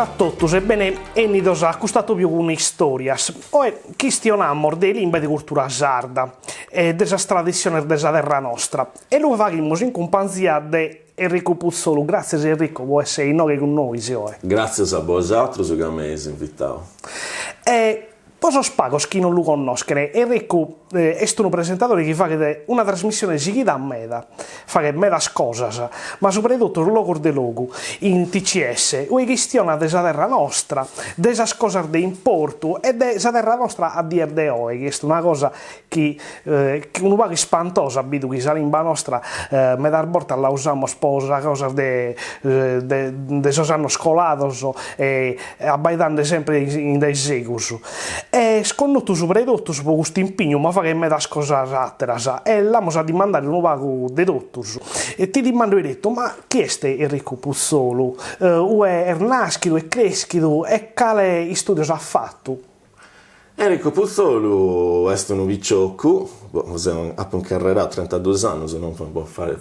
Salude a totus e bene 'ennidos a custu atobiu cun Istòrias. Oe chistionamos de limba e de curtura sarda e de sas tradissiones de sa terra nostra e lu faghimus in cumpanzia de Enrico Putzolu. Gràtzias Enrico po essere inoghe cun nois oe. Gràtzias a bosatrus ca m'eis invitau. E Po sos pagos chi non lu connoschent, Enricu est unu presentadore chi faghet una trasmissione sighida meda, faghet medas cosas, ma subra 'e totu Logos de Logu, in TCS, ue chistionat de sa terra nostra, de sas cosas de importu e de sa terra nostra a dies de oe, chi est una cosa chi unu pagu ispantosa bidu chi sa limba nostra medas bortas la usamus po sas cosas de de sos annos colados e abbaidende sempre in dae segus. Est connotu subra 'e totus po custu impignu ma faghet medas cosas àteras e l'amus a dimandare unu pagu de totus. E ti dimando 'eretu, ma chi est Enricu Putzolu, ue est nàschidu e crèschidu e cale istùdios at fatu? Enrico Putzolu est unu piciocu, boh, apu incarrerau trentaduus annus, non po fai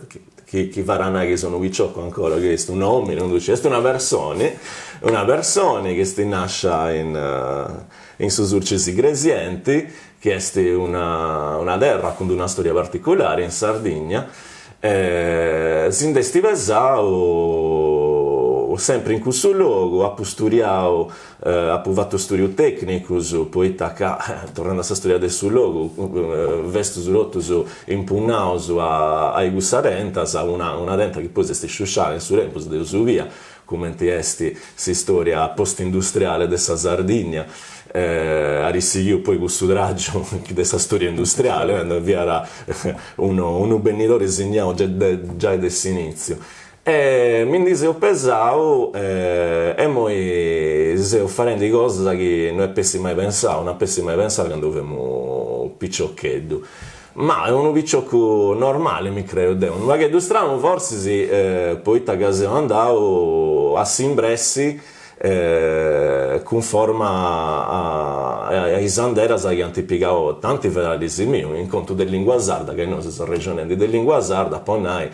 chi chi fait a nai chi seu unu piciocu ancora, chi est un'omini, non ddu sciu, est una personi, una personi chi est nascia in in su Surcis Igresienti, chi est una una terra cun d'una storia particulari in Sardigna, Si nd'est pesau sempri in cussu logu, apu sturiau, apu fatu stùdius tecnicus, poita ca, torrendi a sa storia de su logu, festus totus impunnaus a cussas tentas, una una tenta chi poi s'est sciusciada in su tempus, Deus ddu biat, cumenti est s'istoria post-industriale de sa Sardigna, at sighiu poi cussu tràgiu de sa storia industriale, fiat unu unu benidori signau giai de s'initziu. E mi ndi seu pesau e immoi seu fadendi cosas chi no ep'essi mai pensau, no ap'essi mai pensau candu femu piciocheddu. Ma unu piciocu normali mi creu deu, unu pagheddu stranu fortzis poita ca seu andau a s'imbressi cunforma a is anderas chi ant pigau tanti fedalis mius in contu de lingua sarda, ca innoi seus arrexonendi de lingua sarda, po nai,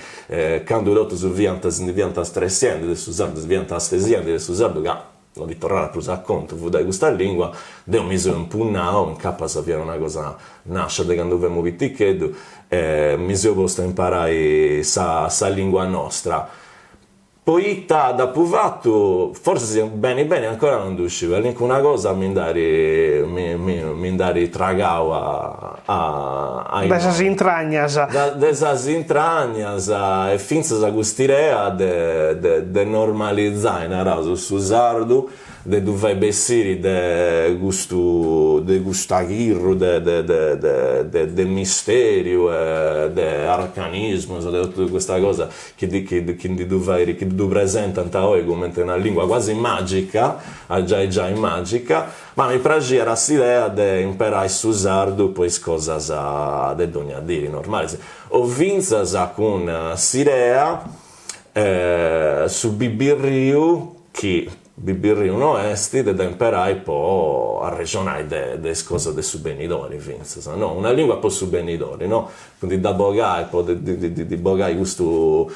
candu totus fiant si ndi fiant stressiendi de su sardu, si fiant stesiendi de su sardu ca no ddi torràt prus a contu fueddai custa lingua, deu mi seu impunnau, incapas fiat una cosa nascia de candu femu piticheddu, e mi seu postu a imparai sa sa lingua nostra. Poita dd'apu fatu, forsis beni beni ancora non ddu sciu, calincuna cosa mi nd'at mi mi mi nd'at tragau a a De sas intragnas. De sas intragnas e fintzas cust'idea de de de normalizai, naraus, su sardu, de ddu fai bessiri de custu de custu achirru de de de de de misteriu e de arcanismus, de totu custa cosa chi chi chi ndi ddu fait chi ddu presentant oi cumenti una lingua quasi magica, giai giai magica Ma mi praxiat s'idea de imperai su sardu po is cosas de dogna diri normalis, o fintzas cun s'idea su bibirriu chi bibirriu no est de dda imperai po arrexonai de is cosas de su benidori fintzas, no, una lingua po su benidori, no Po ndi dda bogai, po ndi bogai custu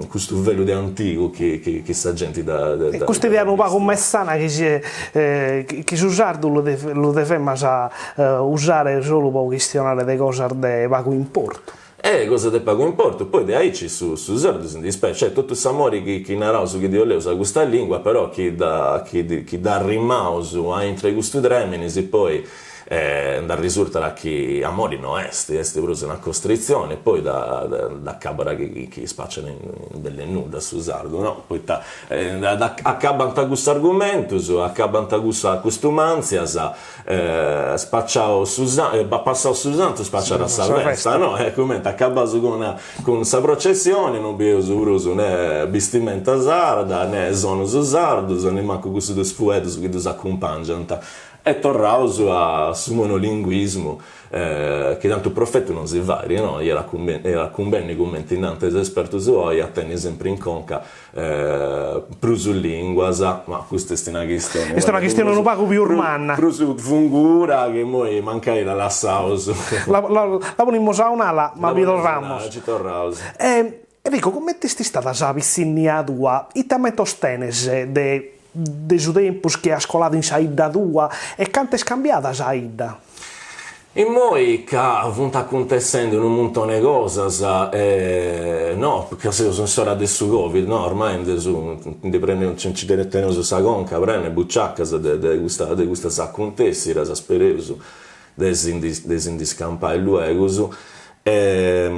custu velu de antigu chi chi sa genti dda E custa idea unu pagu metzana chi si chi su sardu lu lu devemas usare solu po chistionare de cosas de pagu importu. E cosas de pagu importu, poi de aici su su sardu si ndi sperdit, cioè totu s'amori chi chi naraus chi ddi 'oleus a custa lingua però chi dda chi dda arrimaus aintru 'e custu trèmini si poi E nd'arrisurtat chi amori no est, est prus una costritzioni e poi dd'acabat chi chi spaciat in bell'e nudda su sardu, no? Poita acabant cussus argumentus, acabant cussas custumantzias, spaciau su passau su santu spaciat sa festa, no? E cumenti acabaus cun cun sa processioni non bieus prus ne bistimenta sarda, ne sonus sardus, nemmancu cussus dus fueddus chi ddus acumpangiant E torraus a su monolinguismu, chi tantu profetu non si fait, no? Iat a cumbenni, cumenti nant is espertus oi, a tenni sempri in conca prus linguas, ma custa est una chistioni. Est una chistioni unu pagu pius manna. Prus fungura chi immoi mancai la lassaus. La ponimus a un'ala, ma bi torramus. Ci torraus. Enrico, comente est istada sa pitzinnia tua? Ite ammentos tenes de de su tempus chi as coladu in sa 'idda tua e cantu est cambiada sa 'idda? Immoi ca funt acuntessendi unu muntoni 'e cosas, no, ca seus in s'ora de su Covid, no, ormai ndi ndi preneus nci teneus sa conca prena e buciacas de de custa de custas acuntessidas, spereus de si ndi de si ndi scampai luegus E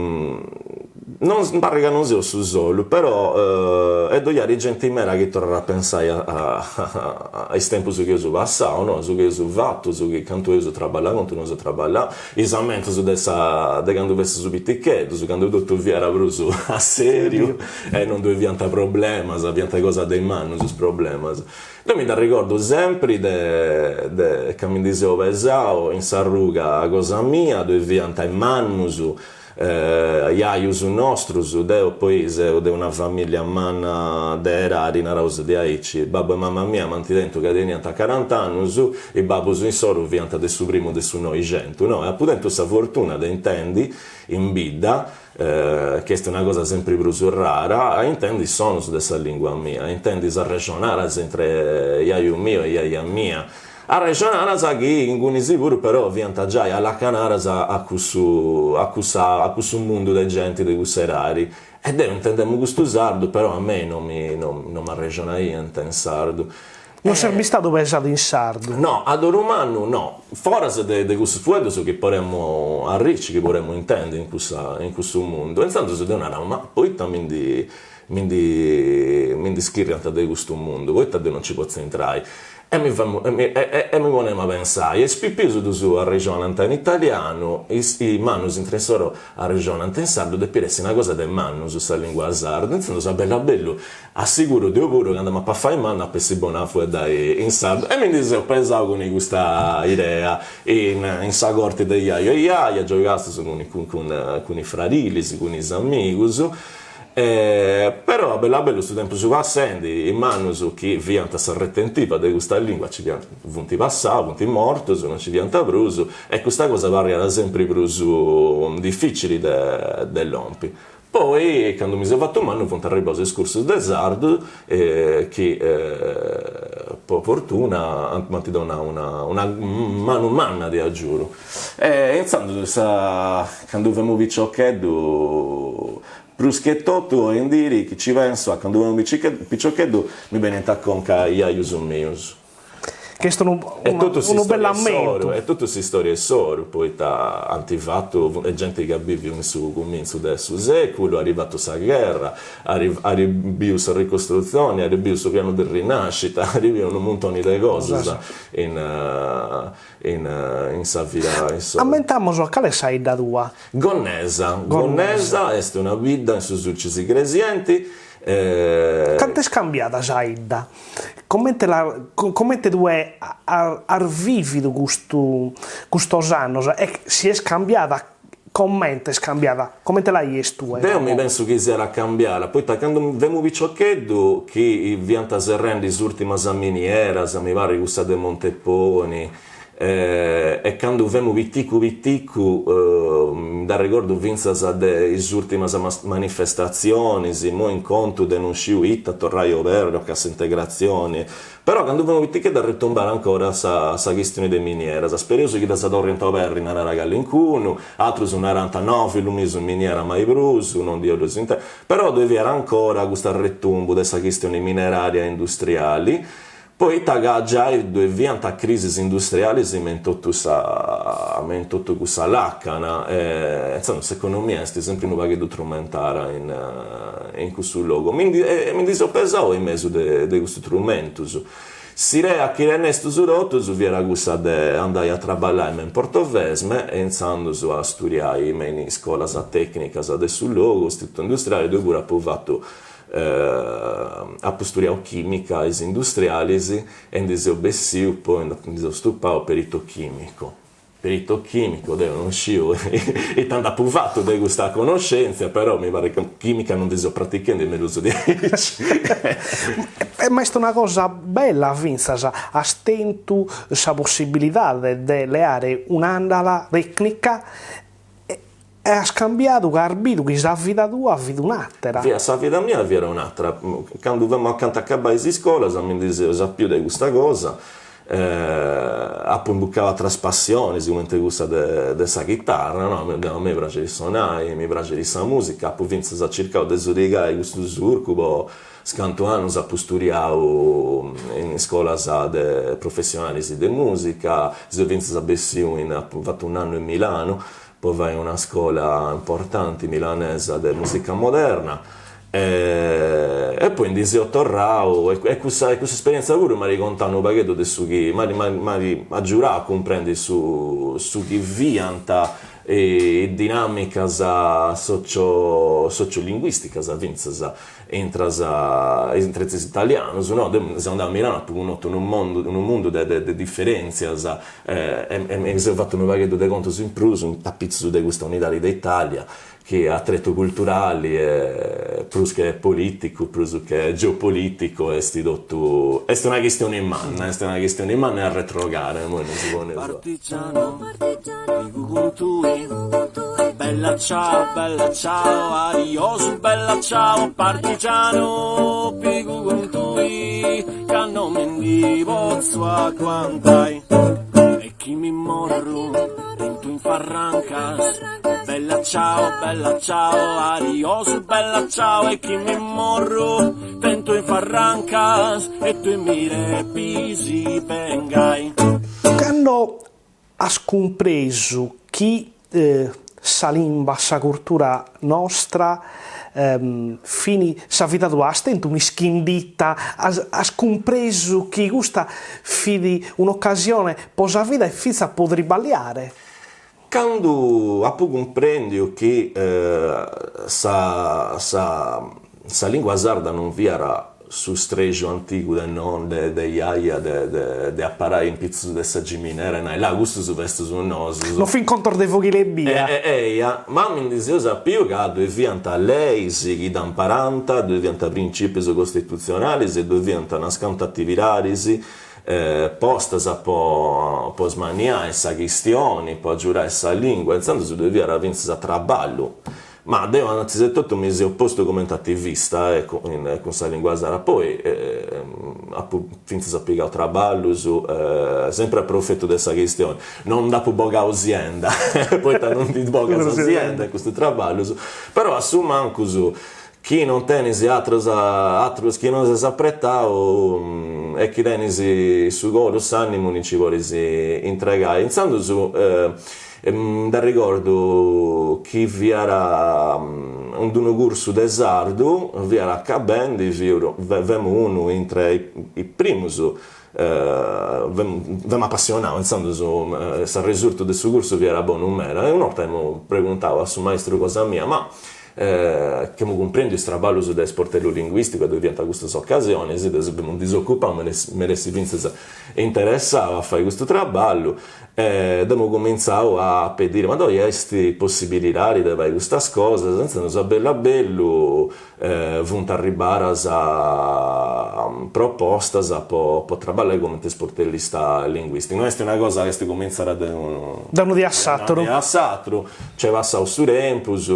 non parrit ca non seu su solu, però e ddoi at genti meda chi torrat a pensai a is tempus chi eus passau, no, su chi eus fatu, su chi cantu eus traballau, cantu no eus traballau, is ammentus de sa de candu festus piticheddus, candu totu fiat prus a seriu e non ddoi fiant problemas, fiant cosa de is mannus is problemas. Deu mi dd'arregordu sempri de de ca mi ndi seu pesau in s'arruga cosa mia, ddoi fiant is mannus, jajus nostrus, deu poi seu de una familia manna de edadi, naraus diaici, babbu e mama mia m'ant tentu ca teniant carant'annus, is babbus insoru fiant de su primu de su noixentu, no, e apu tentu sa fortuna de intendi in bidda chi est una cosa sempri prus rara, a intendi is sonus de sa lingua mia, a intendi is arrexonadas intre jaju miu e jaja mia, arrexonadas chi ingunis puru però fiant giai allacanadas a cussu a cussa a cussu mundu de genti de cussa edadi, e deu intendemu custu sardu però a mei non mi non m'arrexonaiant in sardu Non ses bistadu pesadu in sardu? No, a dolu mannu no. Foras de de cussus fueddus chi podemu arrici, chi podemu intendi in cussa in cussu mundu. E intzandus deu narau, ma poita mi ndi mi ndi mi ndi schirriant de custu mundu, poita deu non nci potzu intrai? E mi femu e mi e mi ponemu a pensai, e is pipius ddus arrexonant in italianu, is mannus intre insoru arrexonant in sardu, depit essi una cosa de mannus sa lingua sarda, intzandus a bellu a bellu A siguru deu puru candu m'apu a fai mannu apu essi bonu a fueddai in sardu e mi ndi seu pesau cun custa idea in in sa corti de jaju e jaja, giogastus cun cun cun is fradilis, cun is amigus però a bellu a bellu su tempus passendi is mannus chi fiant sa retentiva de custa lingua nci fiant funt passaus, funt mortus, non nci fiant prus e custa cosa parriat sempri prus dificili de de lompi Poi candu mi seu fatu mannu funt arribaus is cursus de sardu chi po fortuna m'ant donau una una manu manna de agiudu. E intzandus sa candu femu piciocheddu prus che totu oindii chi ci pensu a candu femu piciocheddu mi benint a conca is jajus mius. Ch'est unu unu bellu ammentu. E totu s'istoria issoru, poita ant fatu, est genti chi at biviu in su cumintzu de su seculu, at fatu sa gherra, at biu sa ricostrutzioni, at biu su pianu de rinascita, at biu unu muntoni de cosas in in sa vida insoru. Ammentamus cale est sa 'idda tua? Gonnesa. Gonnesa est una bidda in su Sulcis Igresienti. Cantu est cambiada sa 'idda? Comente la comente tue as vìvidu custu custos annos e si est cambiada comente est cambiada, comente la 'ies tue Deu mi pensu chi siat cambiada, poita candu femu piciocheddu chi fiant serrendi is ùrtimas minieras, mi parrit cussa de Monteponi, E candu femu piticu piticu mi dd'arregordu fintzas de is ùrtimas manifestatzionis, immoi in contu de non sciu ita torrai a oberri o cassa integratzioni, però candu femu piticheddu arretumbàt ancora sa sa chistioni de is minieras, spereus chi ddas torrint a oberri narat calincunu, atrus narant no fillu miu sa miniera mai prus, non ndi 'ollu intendi, però ddoi fiat ancora custu arretumbu de sa chistioni mineraria e industriali Poita ca giai ddoi fiant crisis industrialis me in totu sa me in totu cussa làcana e intzandus s'economia est sempri unu pagheddu trumentada in in cussu logu. Mi ndi e mi ndi seu pesau in mesu de de custus trumentus. S'idea chi tenestus totus fiat cussa de andai a traballai me in Portovesme e intzandus a studiai me in is scolas tecnicas de su logu, istitutu industriali, deu puru apu fatu Apu studiau chimica a is industrialis e ndi seu bessiu poi ndi seu stupau perito chimico. Perito chimico, deu non sciu ita nd'apu fatu de custa conoscentzia, però mi parrit ca chimica non ndi seu pratichendi mellus de aici. Ma est una cosa bella fintzas, as tentu sa possibilidade de leare un'andala tecnica. E as cambiadu ca as bidu chi sa vida tua fit un'àtera. Fiat sa vida mia fiat un'àtera. Candu femu acanta a acabai is iscolas mi ndi seu sapiu de custa cosa, apu imbucau atras passionis cumenti cussa de de sa chitarra, no, deu a mei praxit sonai, mi praxit sa musica, apu fintzas circau de sodigai custu surcu po Unus cantu annus apu sturiau in iscolas de professionalis de musica, seu fintzas bessiu in apu fatu un'annu in Milanu po fai una scola importanti milanesa de musica moderna e poi ndi seu torrau e cussa e cussa esperienza puru m'at contau unu pagheddu de su chi m'at m'at agiurau a cumprendi su su chi fiant is dinamicas socio sociolinguisticas fintzas intra intre is italianus, no, deu seu andau a Milano apu connotu unu mundu unu mundu de de diferentzias e mi seu fatu unu pagheddu de contus in prus apitzus de custa unidadi de Italia chi a tretu culturali e prus che politicu, prus che geopoliticu est totu, est una chistioni manna, est una chistioni manna e arretrogada, imoi non si poneus. Partigiano, bivu cun tui, bella ciao, bella ciao, adiosu, bella ciao, partigiano, bivu cun tui, ca no mi ndi potzu aguantai. E chi mi morru, tentu in farrancas, bella ciao, bella ciao, adiosu, bella ciao, e chi mi morru, tentu in farrancas, e tui mi depis bengai. Cando as cumpresu chi sa limba, sa curtura nostra fin sa vida tua, as tentu un'ischindita, as as cumpresu chi custa fit un'ocasione po sa vida e fintzas po triballiare? Candu apu cumprendiu chi sa sa sa lingua sarda non fiat su strexu antigu de non de de jaja de de de aparai in pitzus de sa giminera e nai, là custus festus nosus. Non fin contos de foghile ebbia. Eja, ma mi ndi seu sapiu ca ddoi fiant leis chi dd'amparant, ddoi fiant principius costitutzionalis e ddoi fiant unas cantu atividadis postas po po smanniai sa chistioni, po agiurai sa lingua, intzandus ddoi fiat fintzas traballu Ma deu antzis e totu mi seu postu cumenti ativista eccu cun sa lingua sarda, poi apu fintzas pigau traballus sempri a profetu de sa chistioni, non nd'apu bogau sienda poita non ndi bogas sienda in custus traballus, però a su mancus chi non tenis atrus atrus chi non ses apretau e chi tenis su coru s'animu ndi nci podis intregai, intzandus Nd'arregordu chi fiat in d'unu cursu de sardu, fiat acabendi, femu unu intre is primus, femu apassionau, intzandus s'arresurtu de su cursu fiat bonu meda e un'orta emu preguntau a su maistru cosa mia, ma chi emu cumprendiu is traballus de sportellu linguisticu e ddoi fiant custas ocasionis, deu femu disocupau, m'essi fintzas interessau a fai custu traballu E dd'emu cumintzau a pediri, ma ddoi est possibilidadi de fai custas cosas, intzandus a bellu a bellu funt arribadas propostas po po traballai cumenti sportellista linguisticu. No est una cosa chi est cumintzada de unu De unu dì a s'aturu. De unu dì a s'aturu, nc'est passau su tempus,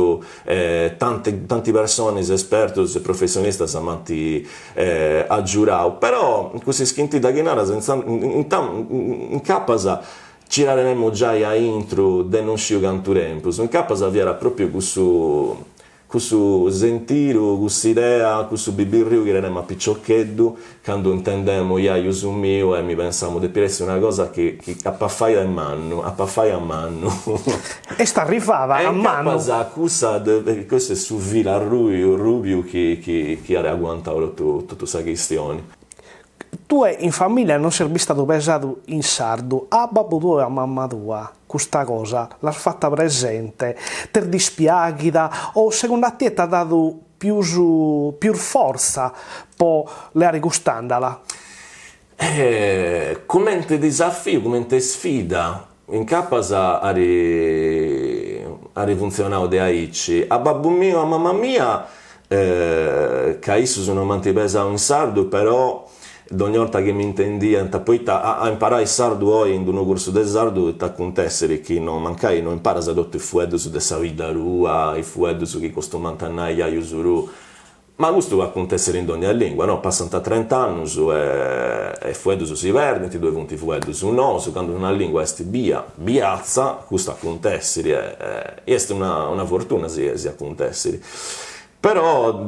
tanti tanti personis, espertus e professionistas m'ant agiurau, però cussa ischintidda chi naras incapas nci dda tenemu giai aintru de non sciu cantu tempus, incapas fiat propriu cussu cussu sentidu, cuss'idea, cussu bibirriu chi tenemu a piciocheddu Candu intendemu jaju miu e mi pensamu depit essi una cosa chi chi ap'a fai de mannu, ap'a fai a mannu. Est arrivada a mannu. E incapas cussa de custu est su filu arrubiu rubiu chi chi chi at aguantau totu totu sa chistioni. Tue in familia non ses bistadu pesadu in sardu, a babbu tuo e a mamma tua custa cosa l'as fata presente, t'est dispiaghida o segundu a tie t'at dadu pius pius fortza po leare cust'àndala? Comente disafiu, comente sfida, incapas at at funtzionau de aici. A babbu miu e a mama mia, ca issus non m'ant pesau in sardu, però. Dogna 'orta chi m'intendiant, poita a imparai sardu oi in d'unu cursu de sardu ita acuntessit chi no mancai no imparas totu is fueddus de sa bidda tua, is fueddus chi costumant a nai jajus tuu, ma custu acuntessit in dogna lingua, no, passant trent'annus e is fueddus si perdint, ddoi funt fueddus nous, candu una lingua est bia, biatza, custu acuntessit e est una fortuna si acuntessit. Però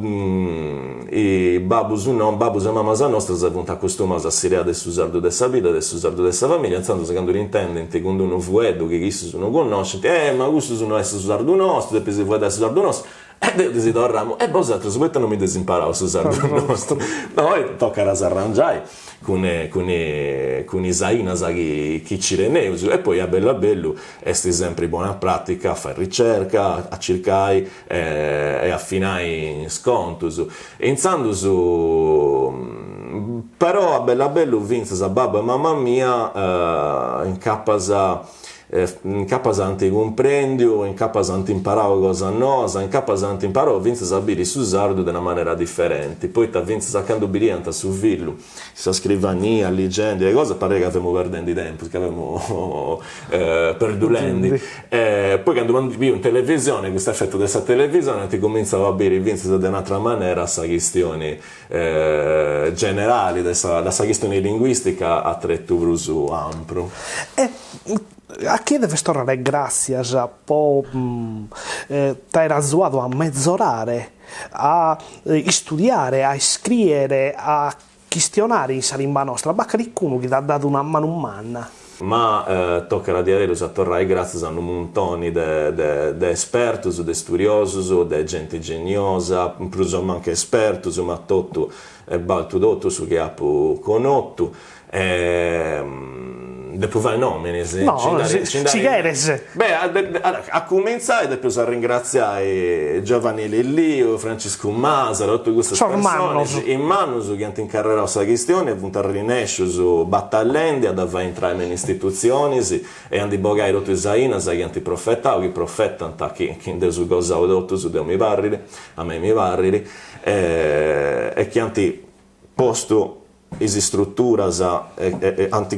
is babbus no, babbus e mamas nostras funt acostumaus a s'idea de su sardu de sa bidda, de su sardu de sa familia, intzandus candu dd'intendint cun d'unu fueddu chi issus no connoscint, eh ma cussu no est su sardu nostru, depis fueddai su sardu nostru, e deu ddis torramu, e bosatrus poita no mi dd'eis imparau su sardu nostru? No, tocat a s'arrangiai cun cun cun is ainas chi chi nci teneus e poi a bellu a bellu est sempri bona pratica a fai ricerca, a circai e afinai is contus. E intzandus però a bellu a bellu fintzas babbu e mama mia incapas incapas ant cumprendiu, incapas ant imparau cosas noas, incapas ant imparau fintzas a biri su sardu de una manera diferenti, poita fintzas a candu biriant su fillu in sa scrivania ligendi e cosa parriat ca femu perdendi tempus, ca femu perdulendi. E poi candu ant biu in televisioni, custu efetu de sa televisioni, ant cumintzau a biri fintzas de un'atra manera sa chistioni generali de sa de sa chistioni linguistica a tretu prus ampru. E a chie deves torrare gràtzias po t'aer azuadu a mezorare, a istudiare, a iscrìere, a chistionare in sa limba nostra, b'at calicunu chi t'at dadu una manu manna? Ma tocat diaderus a torrai gràtzias a unu muntoni de de espertus, de studiosus, de genti geniosa, prus o mancu espertus, ma totu est baltu totu su chi apu connotu Depu fai nominis? No, si cheres. Beh, a cumintzai depeus arringratziai Giovanni Lilliu, Franciscu Masala, totu custas personis, is mannus chi ant incarrerau sa chistioni e funt arrennescius batallendi a dda fai intrai me in istitutzionis e a ndi bogai totu is ainas chi ant profetau, chi profetant, chi nd'eus gosau totus, deu mi parrit, a mei mi parrit, e chi ant postu is istruturas e ant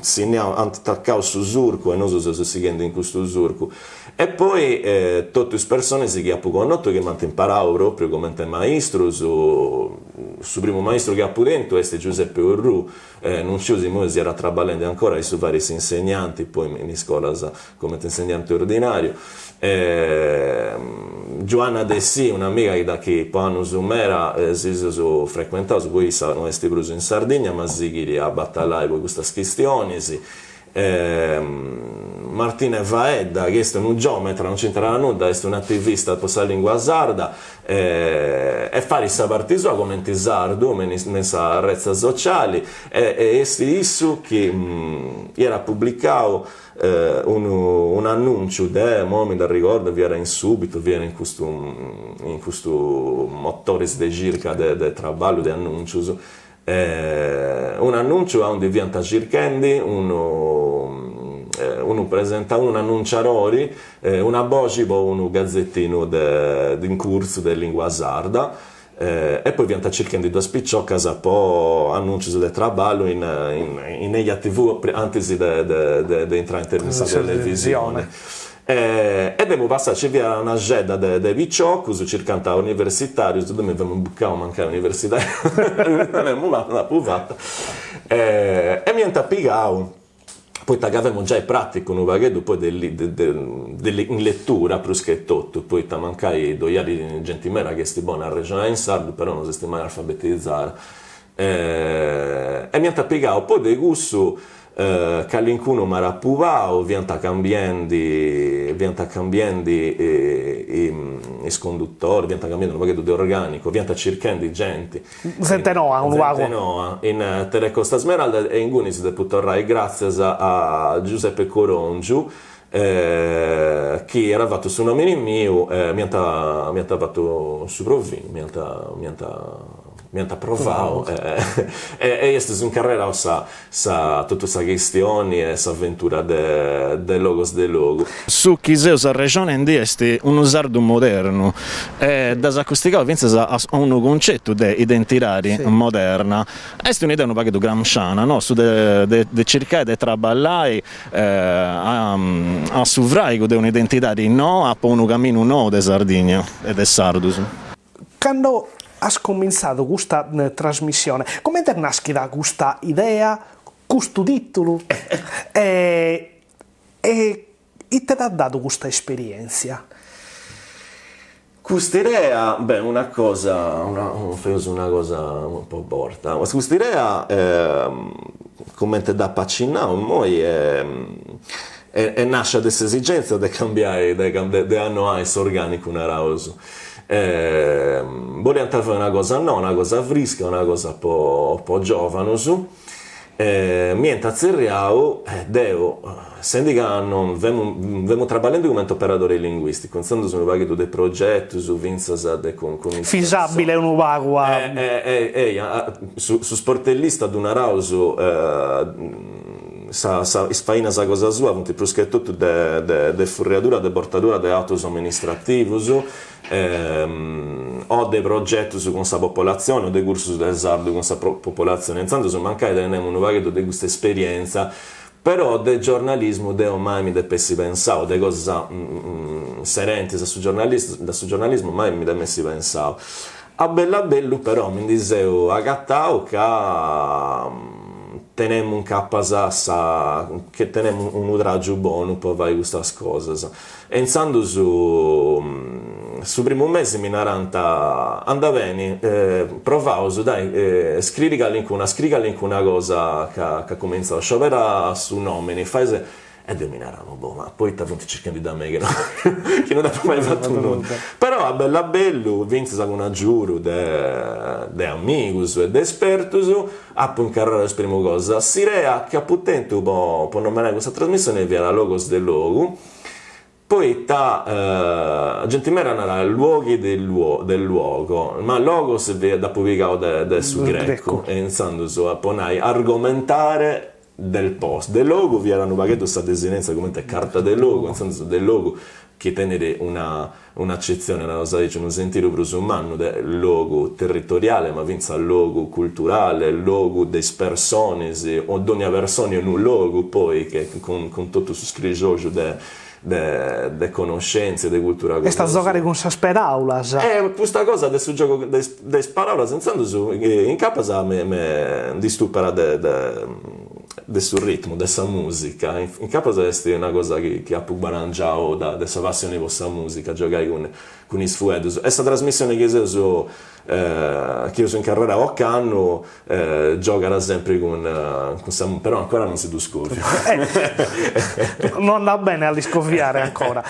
sinniau, ant tracau su surcu e nosu seus sighendi in custu surcu. E poi totu is personis chi apu connotu chi m'ant imparau propriu comente maistrus, su primu maistru chi apu tentu est Giuseppe Orrù, non sciu si imoi siat traballendi ancora, issu fait s'insegnanti poi in is iscolas comente insegnanti ordinariu. Giuanna Dessì, un'amiga chi da chi po annus meda si seus frecuentaus, poi issa no est prus in Sardigna ma sighit a batallai po custas chistionis. Martine Faedda, chi est unu giometra, non nc'intrat nudda, est un'ativista po sa lingua sarda e fait sa parti sua cumenti sardu me in sa retza sociali e est issu chi iat publicau unu un'annunciu de, imoi mi nd'arregordu, fiat in Subito, fiat in custu in custu motoris de circa de de traballu de annuncius, un'annunciu aundi fiant circhendi unu unu presenta unu annunciadori, una boxi po unu gazetinu de in curtzu de lingua sarda E poi fiant circhendi duas piciocas po annuncius de traballu in in Eja TV antis de de intrai in sa televisioni. E dd'emu passau, nci fiat una xedda de de piciocus, circant universitarius, deu mi femu imbucau mancai universitariu, dd'apu fata, e m'iant pigau poita ca femu giai praticu unu pagheddu poi de de in letura prus che totu, poita mancai ddoi at genti meda chi est bona a arrexonai in sardu però no s'est mai alfabetizada. E m'iant pigau, poi de cussu calincunu m'at apubau, fiant cambiendi fiant cambiendi is conduttoris, fiant cambiendi unu pagheddu de organicu, fiant circhendi genti Zente noa, unu pagu. Zente noa, in Telecosta Smeralda e ingunis depu torrai gràtzias a Giuseppe Corongiu chi at fatu su nomini miu e m'iant m'iant fatu su provinu, m'iant m'iant. m'iant aprovau e estus incarrerau sa sa totu sa chistioni e s'aventura de de Logos de Logu. Su chi seus arrexonendi est unu sardu modernu e dd'as acostigau fintzas a unu cuncetu de identidadi moderna. Est un'idea unu pagheddu gramsciana, no? Su de de circai de traballai a su fraigu de un'identidadi noa po unu caminu nou de Sardigna e de sardus. Cando as comintzadu custa trasmissione, comente est nàschida custa idea, custu tìtulu e e ite t'at dadu custa esperièntzia? Custa idea, beh, una cosa, una, feus una cosa po borta, custa idea comente dd'apu acinnau immoi est nascia de s'esigenza de cambiai, de annoai s'organicu naraus Boliant fai una cosa noa, una cosa frisca, una cosa po po giovanus e m'iant tzerriau e deu, sendi ca non femu femu traballendi cumenti operadori linguisticu, intzandus unu pagheddu de progetus fintzas de cun cun is Fis abile unu pagu a. Eia, su su sportellista ddu naraus Sa sa is fainas cosa sua funt prus che totu de de de furriadura de bortadura de atus amministrativus o de progetus cun sa popolatzioni o de cursus de sardu cun sa popolatzioni, intzandus mancai tenemu unu pagheddu de custa esperientza, però de giornalismu deu mai mi dep'essi pensau, de cosas serentis a su giornalismu a su giornalismu mai mi dep'essi pensau. A bellu a bellu però mi ndi seu agatau ca tenemu incapas sa che tenemu unu tràgiu bonu po fai custas cosas. E intzandus su primu mesi mi narant, andat beni, provaus, dai, scriri calincuna, scriri calincuna cosa ca ca cumintzaus, sciobera su nomini, fai E deu mi naramu, boh, ma poita funt circhendi de mei chi no chi no nd'apu mai fatu nudda. Però a bellu a bellu, fintzas cun agiudu de de amigus e de espertus, apu incarrerau is primu cosas. S'idea chi apu tentu po po nomenai custa trasmissioni fiat Logos de Logu, poita genti meda narat luoghi del del luogo, ma logos dd'apu pigau de de su grecu e intzandus po nai argomentare del post. De logu fiat unu pagheddu sa desinenza comente carta de logu, intzandus de logu chi tenit una un'acetzione, naraus aici, unu sentidu prus mannu de logu territoriale, ma fintzas logu culturale, logu de is personis, o dònnia personi unu logu poi che cun cun totu su scrixoxu de de de connoscèntzia e de cultura cosa Est a zogare cun sas peràulas. E custa cosa de su giogu de is de is paràulas intzandus incapas mi mi ndi stupat de de de su ritmu de sa musica, incapas est una cosa chi chi apu guadangiau da de sa passioni po sa musica, giogai cun cun is fueddus. E sa trasmissioni chi seus chi eus incarrerau ocannu giogat sempri cun cun sa però ancora non si ddu scoviu. No andat bene a l'iscoviare ancora.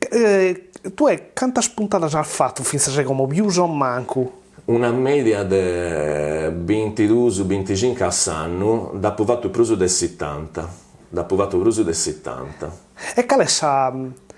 E tue cantas puntadas as fatu fintzas a como, pius o mancu? Una media de bintidus, binticincu a s'annu, nd'apu fatu prus de sitanta, nd'apu fatu prus de sitanta. E cale est sa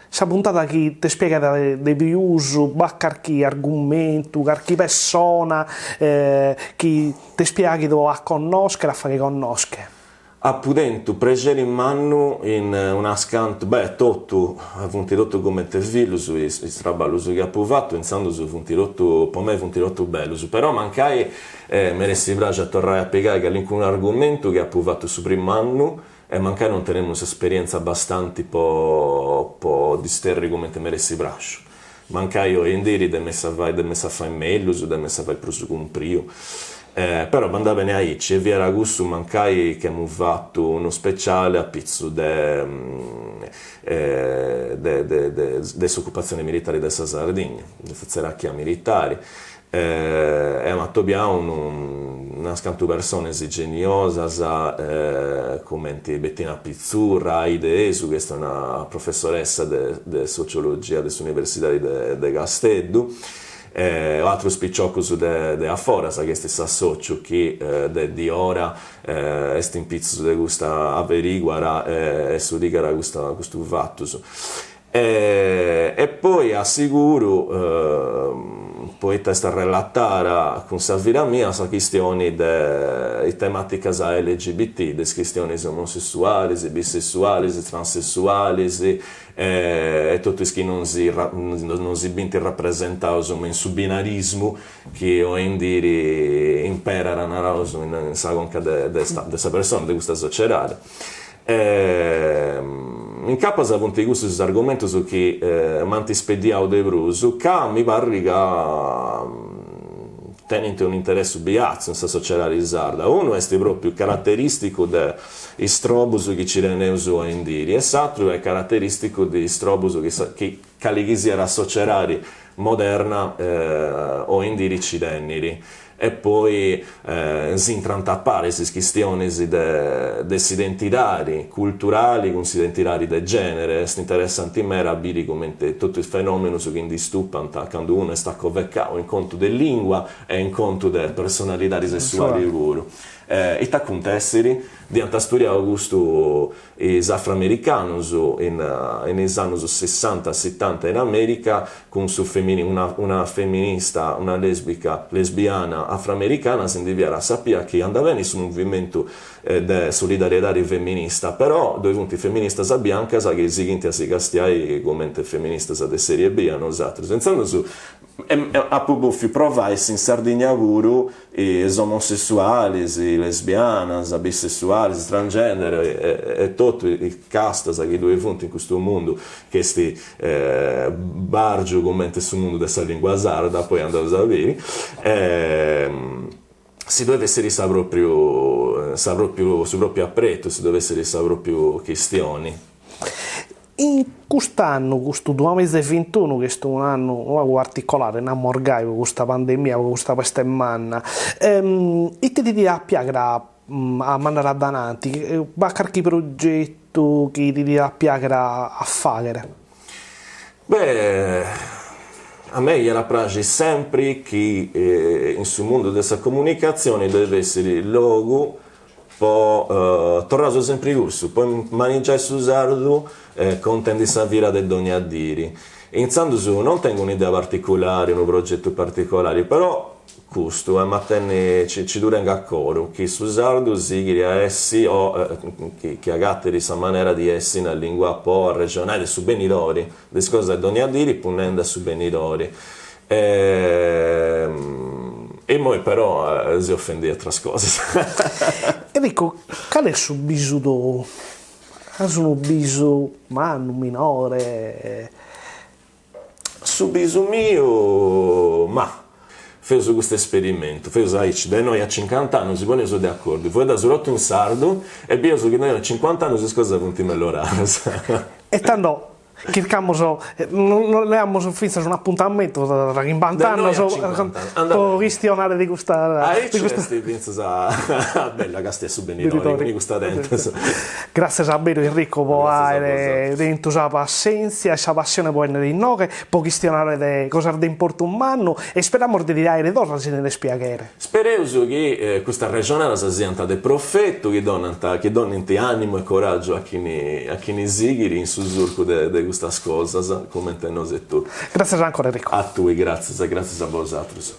sa puntada chi t'est piaghida de pius, b'at carchi argumentu, carchi pessona chi t'est piaghidu a connoschere, a fagher connoschere? Apu tentu prexeri mannu in unas cantu, beh totu, funt totu comente fillus is is traballus chi apu fatu, intzandus funt totu, po mei funt totu bellus, però mancai m'eressi praxiu a torrai a pigai calincunu argumentu chi apu fatu su primu annu e mancai non tenemu s'esperienza bastanti po po dd'isterri cumenti m'eressi praxiu. Mancai oi in diri dd'em'essi a fai dd'em'essi a fai mellus, dd'em'essi a fai prus cumpriu. Però bandat beni aici e fiat cussu mancai chi emu fatu unu speciali apitzus de de de de s'ocupatzioni militari de sa Sardigna, de sa tzerachia militari E emu atobiau unas cantu personis geniosas cumenti Bettina Pitzurra, Aide Esu chi est una professoressa de sociologia de s'Universidadi de Casteddu o atrus piciocus de A Foras chi est s'associu chi de diora est in pitzus de custa averiguara e studigat custu fatus. E poi a siguru, poita est arrelatada cun sa vida mia sa chistioni de is tematicas LGBT, de is chistionis omosessualis, bisessualis, transessualis e totu is chi non si non si bint rapresentaus me in su binarismu chi oindiri imperat, naraus, in sa conca de sa persona, de custa sociedadi. Incapas funt custus is argumentus chi m'ant speddiau de prus, ca mi parrit ca tenint un'interessu biatzu in sa sociedadi sarda. Unu est propriu carateristicu de is strobus chi ci teneus oindiri e s'atru est carateristicu de is strobus chi cali chi siat sociedadi moderna oindiri ci tenit. E poi s'intrant a paris is chistionis de de s'identidadi culturali cun s'identidadi de genere, est interessanti meda a biri cumenti totu is fenomenus chi ndi stupant candu unu est acovecau in contu de lingua e in contu de personalidadi sessuali puru. Ita acuntessit? Dd'iant studiau custu Is afroamericanus in is annus sessanta setanta in America cun su femini una una feminista una lesbica lesbiana afroamericana si ndi fiat sapia chi andat beni su movimentu de solidariedadi feminista però ddoi funt feministas biancas chi sighint a si castiai cumenti feministas de serie B a nosatrus intzandus Apu bòfiu provai si in Sardigna puru is omosessualis, is lesbianas, bisessualis, is transgender e totu is castas chi ddoi funt in custu mundu chi est bàrgiu cumenti su mundu de sa lingua sarda, poi andaus a biri, si ddoi fessit sa pròpriu sa pròpriu su pròpriu apretu, si ddoi fessit sa pròpriu chistioni. In cust'annu, custu duamiza e bintunu, chi est un'annu unu pagu particolare, namus gai, po custa pandemia, po custa peste manna, ite ti diat piagher a a mandare a dananti? B'at carchi progetu chi ti diat piagher a fagher? Beh, a mei iat a praxi sempri chi in su mundu de sa comunicatzioni ddoi fessit logu Po torraus sempri cussu, po manigiai su sardu contendi sa vida de dogna diri. Intzandus non tengu un'idea particulari, unu progetu particolari, però custu emu a tenni, ci ddu tengu a coru, chi su sardu sighit a essi o chi agatit sa manera di essi una lingua po arrexonai de su benidori, de is cosas de dogna diri punnendi a su benidori. E immoi però seu fendi atras cosas. Enrico, cale est su bisu tou? As unu bisu mannu, minore? Su bisu miu, ma, feus custu esperimentu, feus aici, de innoi a cincant'annus si poneus de acordiu, fueddaus totu in sardu e bieus chi de innoi a cincuant'annus is cosas funt melloradas. E tando Chircamus, nos leamus fintzas un'apuntamentu tra chimbant'annos po chistionare de custa. Aici est fintzas bella castia su benidori cun custa tentas. Gràtzias a beru Enrico po àere tentu sa passèntzia e sa passione po 'ennere inoghe po chistionare de cosas de importu mannu e isperamus de ti àere torra si tenes piaghere. Spereus chi custas arrexonadas siant de profetu, chi donant chi donint ànimu e coràgiu a chini a chini sighit in su surcu de de custas cosas, comente nosu etotu. Gràtzias ancora Enrico. A tui gràtzias e gràtzias a bosatrus.